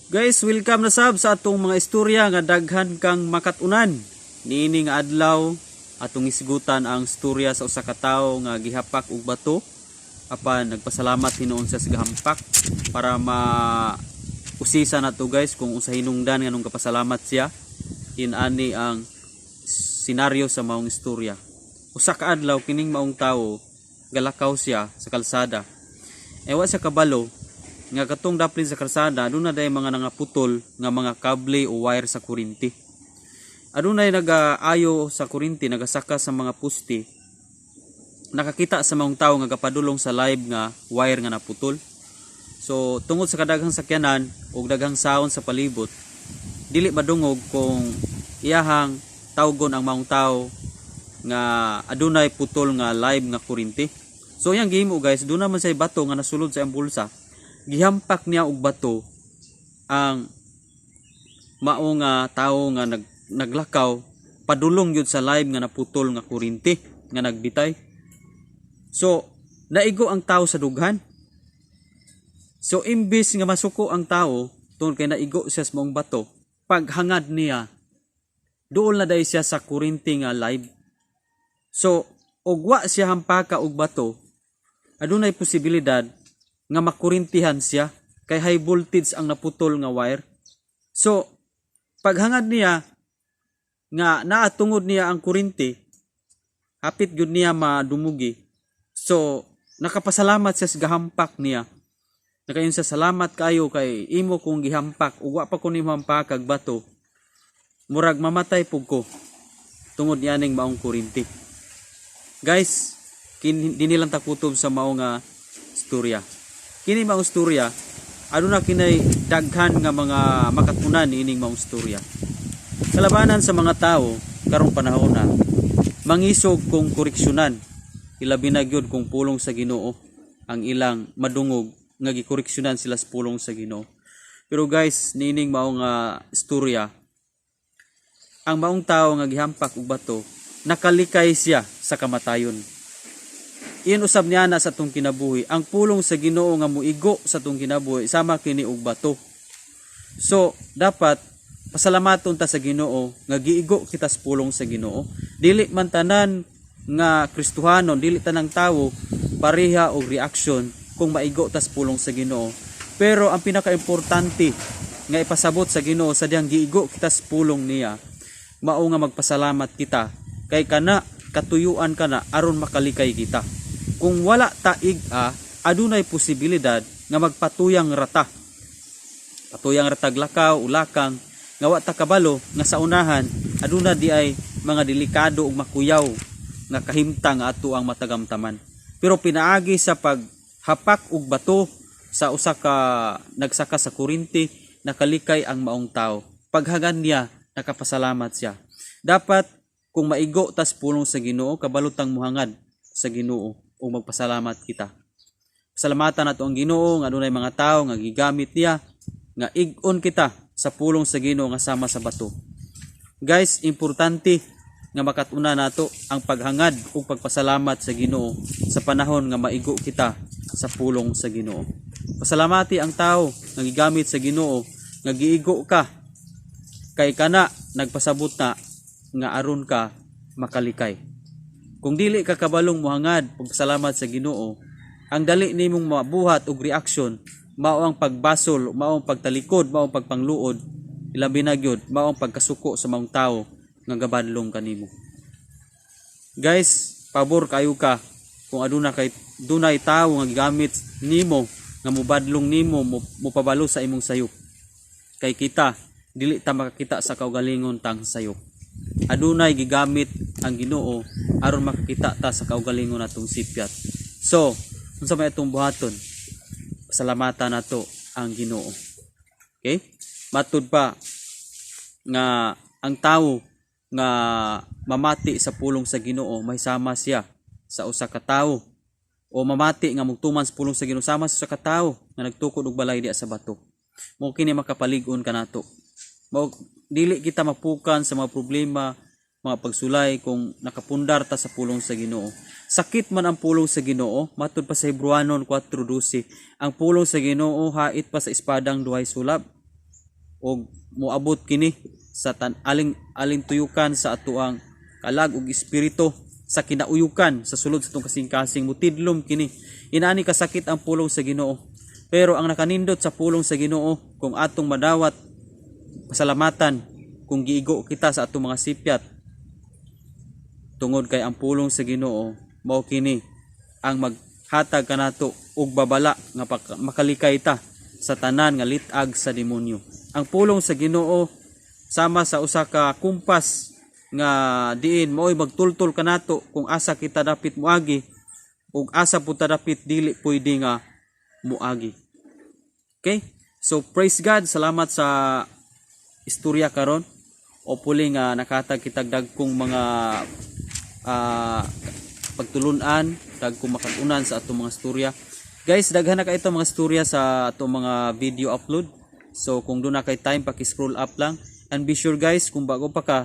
Guys, welcome na sab sa atong mga istorya nga daghan kang makatunan. Niini nga adlaw, atong isgutan ang istorya sa usa ka tawo nga gihapak og bato apan nagpasalamat hinuon sa gihampak para ma usisa nato, guys, kung unsa hinungdan nganong kapasalamat siya. Inani ang senaryo sa maong istorya. Usa ka adlaw, kining maong tawo galakaw siya sa kalsada. E wa siya kabalo nga katong daplin sa kalsada aduna day mga nangaputol nga mga kable o wire sa kuryente. Adunay nagaayo sa kuryente, nagasaka sa mga puste. Nakakita sa maong tawo nga gapadulong sa live nga wire nga naputol. So tungod sa kadaghang sakyanan ug daghang sound sa palibot, dili madungog kung iyahang tawgon ang maong tawo nga adunay putol nga live nga kuryente. So iyang gihimo, guys, duna man say bato nga nasulod sa iyang bulsa. Gihampak niya og bato ang mao nga tawo nga naglakaw padulong gyud sa live nga naputol nga kuryente nga nagbitay. So naigo ang tao sa dughan. So imbis nga masuko ang tao tungod kay naigo siya sa maong bato, paghangad niya, duol na day siya sa kuryente nga live. So og wa siya hampaka og bato, adunay posibilidad nga makurintihan siya kay high voltage ang naputol nga wire. So paghangad niya nga naatungod niya ang kuryente, hapit gyud niya madumugi. So nakapasalamat siya sa gahampak niya. Nakaingon siya, "Salamat kayo kay imo kong gihampak. Ug wa pa ko nimo hampakag bato, murag mamatay pug ko tungod nianing maong kuryente." Guys, dinhi lang ta kutob sa mao nga istorya. Kini maong istorya, aduna kinay daghan nga mga makatunan ining maong istorya. Kalabanan sa mga tao karong panahon na mangisog kung koreksyonan, ilabi na gyud kung pulong sa Ginoo ang ilang madungog nga gikoreksyonan sila sa pulong sa Ginoo. Pero guys, niining mao nga istorya, ang maong tao nga gihampak og bato, nakalikay siya sa kamatayon. Iyon usab niya na sa atong kinabuhi. Ang pulong sa Ginoo nga muigo sa atong kinabuhi sama kini og bato. So, dapat pasalamaton ta sa Ginoo nga giigo kita sa pulong sa Ginoo. Dili man tanan nga Kristohanon, dili tanang tawo pareha og reaksyon kung maigo ta sa pulong sa Ginoo. Pero ang pinakaimportante nga ipasabot sa Ginoo sa diyang giigo kita sa pulong niya, mao nga magpasalamat kita kay kana katuyuan kana aron makalikay kita. Kung wala ta ig-a, adunay posibilidad nga magpatuyang rata. Patuyang ratag lakaw, ulakang, nga wa ta kabalo nga sa unahan aduna di ay mga delikado ug makuyaw nga kahimtang nga ato ang matagamtaman. Pero pinaagi sa paghapak og bato sa usa ka nagsaka sa kuryente, nakalikay ang maong tao. Paghagan niya, nakapasalamat siya. Dapat kung maigo tas pulong sa Ginoo, kabalutang muhangad sa Ginoo ug magpasalamat kita. Pasalamatan nato ang Ginoo nga adunay mga tawo nga gigamit niya nga ig-on kita sa pulong sa Ginoo nga sama sa bato. Guys, importante nga makatuna nato ang paghangad ug pagpasalamat sa Ginoo sa panahon nga maigo kita sa pulong sa Ginoo. Pasalamati ang tao nga gigamit sa Ginoo nga giigo ka kay kana nagpasabot na nga aron ka makalikay. Kung dili ka kabalong muhangad pagpasalamat sa Ginoo, ang dali nimong mabuhat og reaksyon mao ang pagbasol, mao ang pagtalikod, mao ang pagpangluod, ilabi na gyud mao ang pagkasuko sa maong tawo nga gabadlong kanimo. Guys, pabor kayo ka kung aduna kay dunay tawo nga gigamit nimo nga mobadlong nimo, mopabalo sa imong sayop. Kay kita dili ta makakita sa kaugalingon tang sayop. Adunay gigamit ang Ginoo aron makakita ta sa kaugalingon natong sipyat. So, unsa may atong buhaton? Pasalamatan nato ang Ginoo. Okay? Matud pa nga ang tawo nga mamati sa pulong sa Ginoo may sama siya sa usa ka tawo o mamati nga mugtuman sa pulong sa Ginoo sama sa usa ka tawo nga nagtukod og balay diha sa bato. Mao kini makapalig-on kanato. Mao dili kita mapukan sa mga problema, mga pagsulay kung nakapundar ta sa pulong sa Ginoo. Sakit man ang pulong sa Ginoo, matud pa sa Hebrewanon 4:12, ang pulong sa Ginoo hait pa sa espadang duhay sulab. Og moabot kini sa tan aling aling tuyukan sa atoang kalag ug espiritu, sa kinauyukan sa sulod sa atong kasing-kasing, mutidlom kini. Inani kasakit ang pulong sa Ginoo, pero ang nakanindot sa pulong sa Ginoo, kung atong madawat, pasalamatan kung giigo kita sa atong mga sipyat, tungod kay ang pulong sa Ginoo mao kini ang maghatag kanato og babala nga makalikay ta sa tanan nga lit-ag sa demonyo. Ang pulong sa Ginoo sama sa usa ka kumpas nga diin mao'y magtultol kanato kung asa kita dapit moagi ug asa pud ta dapit dili pwede nga moagi. Okay? So praise God, salamat sa istorya karon. Hopefully nga nakatag kitag dagkong mga pagtulunan, dagkong makatunan sa atong mga istorya. Guys, daghan na kaayo mga istorya sa atong mga video upload. So kung duna kay time, paki-scroll up lang. And be sure, guys, kung bago pa ka,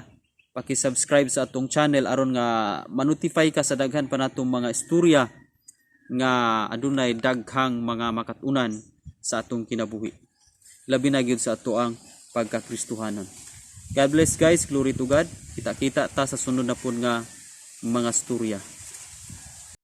paki-subscribe sa atong channel aron nga ma-notify ka sa daghan pa natong mga istorya nga adunay daghang mga makatunan sa atong kinabuhi. Labi na gyud sa atoang pagkakristuhanon. God bless, guys, glory to God. Kita-kita ta sa sunod na pud nga mga storya.